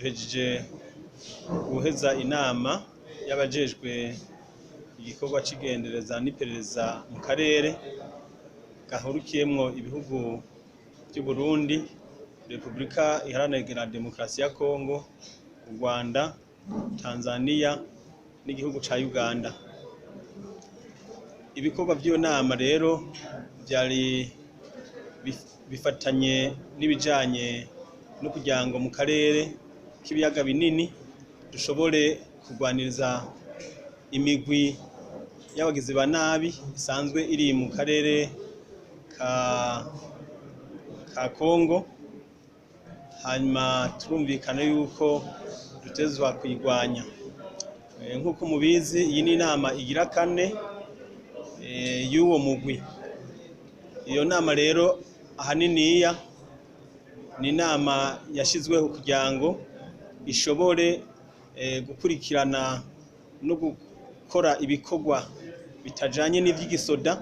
Duhejeje guheza inama y'abajejwe igikorwa c'igendereza n'iperereza mu karere gahurikiyemwo ibihugu vy'Uburundi, Repubulika Iharanira Demokarasi ya Kongo, Urwanda, Tanzania n'igihugu ca Uganda. Ibikorwa vy'iyo nama rero vyari bifatanye n'ibijanye no kugira ngo mu karere k'ibiyaga binini dushobore kurwaniriza imigwi y'abagizi ba nabi isanzwe iri mu karere ka Kongo, hanyuma turumvikana yuko dutezwa kuyirwanya. Nk'uko mubizi, iyi ni inama igira kane y'uwo mugwi. Iyo nama rero ahaniniya ni inama yashizweho kugira ngo ishobore gukurikirana no gukora ibikorwa bitajanye n'ivy'igisoda,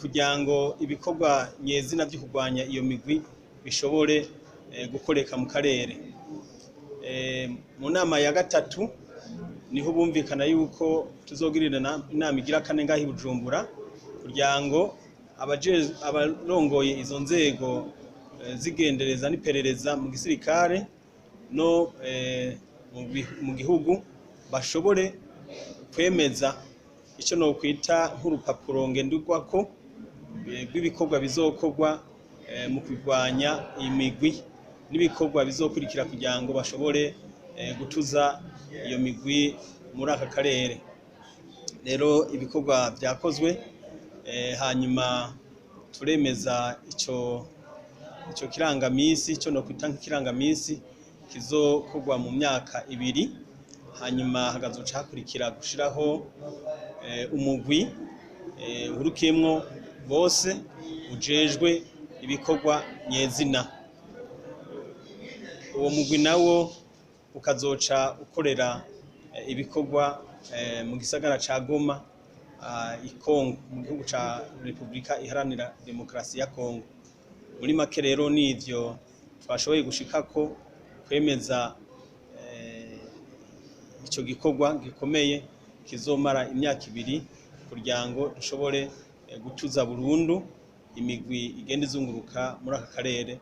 kugira ngo ibikorwa nyezina vyo kurwanya iyo migwi bishobore gukoreka mu karere. Mu nama ya gatatu niho bumvikana yuko tuzogirira inama igira kane ngaha i Bujumbura, kugira ngo abarongoye izo nzego zigendereza n'iperereza mu gisirikare no mu gihugu bashobore kwemeza ico nokwita nk'urupapuro ngenderwako rw'ibikorwa bizokorwa mu kurwanya imigwi n'ibikorwa bizokurikira kugira ngo bashobore gutuza iyo migwi muri aka karere. Rero ibikorwa vyakozwe, hanyuma turemeza ico kirangamisi, ico nokwita nk'ikirangamisi kizokorwa mu myaka 2, hanyuma hakazoca hakurikira gushiraho umugwi uhurikiyemwo bose ujejwe ibikorwa nyezina. Uwo mugwi nawo ukazoca ukorera ibikorwa mu gisagara ca Goma, i Kongo, mu gihugu ca Repubulika Iharanira Demokarasi ya Kongo. Muri make rero nivyo twashoboye gushikako, kwemeza ico gikorwa gikomeye kizomara imyaka 2 kugira ngo dushobore gutuza burundu imigwi igenda izunguruka muri aka karere.